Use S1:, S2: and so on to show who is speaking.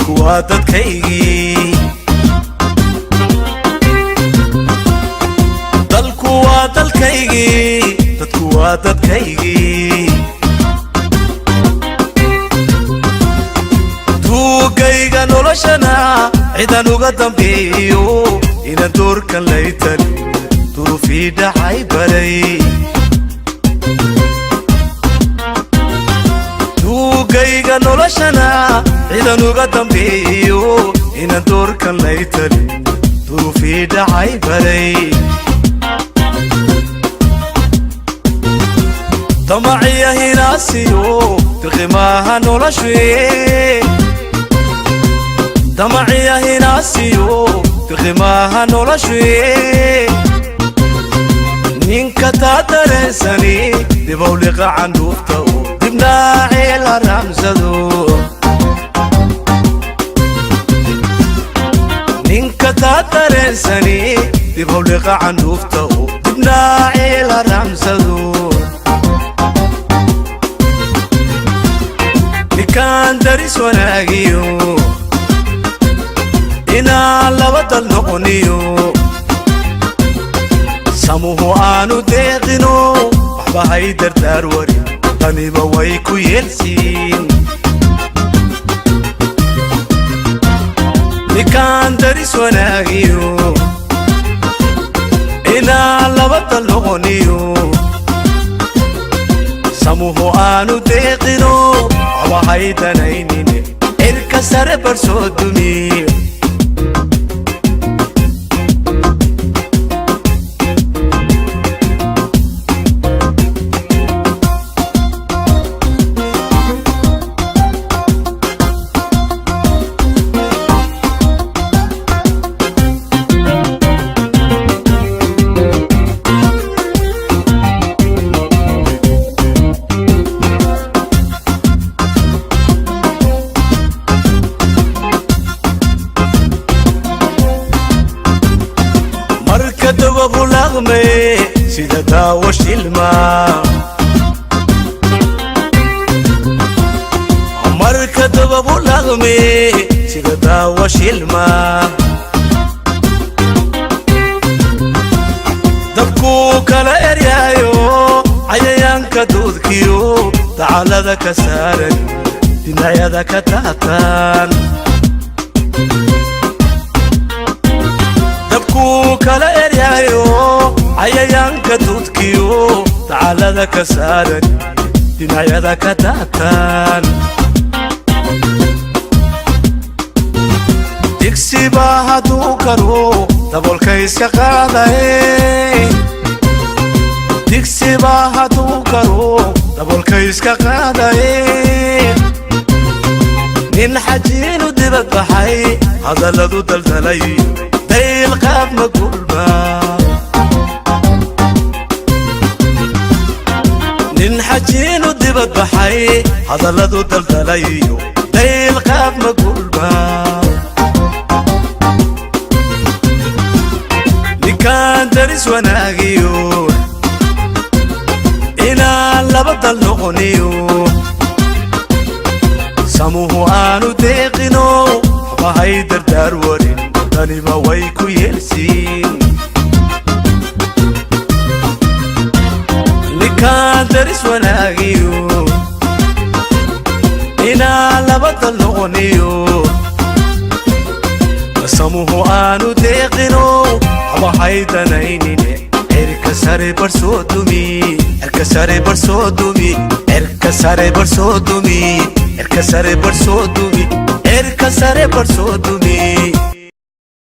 S1: Dalku waa dadkaygii, dalku waa dalkaygii, dadku waa dadkaygii. Tuugayga noloshana cidan uga dambeeyo, inaan doorkan laytali durufii dhacay baray. Tuugayga noloshana cidan uga dambeeyo, inaan doorkan laytali durufii dhacay baray. Damaciya hinaasiyo dirqimaaha noloshuye, damaciya hinaasiyo dirqimaaha noloshuye. Ninka taa dareensani dibowliqa candhuufta oo dibnaacii la raamsado. Ninka taa dareensani dibowliqa candhuufta oo dibnaacii la raamsado. Ninkaan daris wanaagiyo inaan laba dal noqoniyo, samuhu aanu deeqino, waxba hay dardaar warin, taniba way ku yeelsiin. Ninkaan daris wanaagiyo inaan laba dal noqoniyo, samuhu aanu deeqino, waxba hay danaynine, cirka sare bar soo dumi. Marka dababu laqme sida daawo shilma, marka dababu laqme sida daawo shilma, dabkuu kala eryaayo cayayaanka duudkiyo dacalada ka saaran dhinacyada ka taataan. Dabkuu kala eryaayo cayayaanka duudkiyo dacalada ka saaran dhinacyada ka taataan. Digsibaa hadduu karo daboolka iska qaadaye, digsibaa hadduu karo daboolka iska qaadaye. Nin xajiinu dibad baxay hadalladu daldalay dayl qaab ma gulba. Nin xajiinu dibad baxay hadalladu daldalayo dayl qaab ma gulba. Ninkaan daris wanaagiyo inaan laba dal noqoniyo, samuhu aanu deeqino, waxba hay dardaar warin, taniba way ku yeelsiin. Ninkaan daris wanaagiyo inaan laba dal noqoniyo, samuhu aanu deeqino, waxba hay danaynine, cirka sare bar soo dumi, cirka sare bar soo dumi, cirka sare bar soo dumi, cirka sare bar soo dumi, cirka sare bar soo dumi.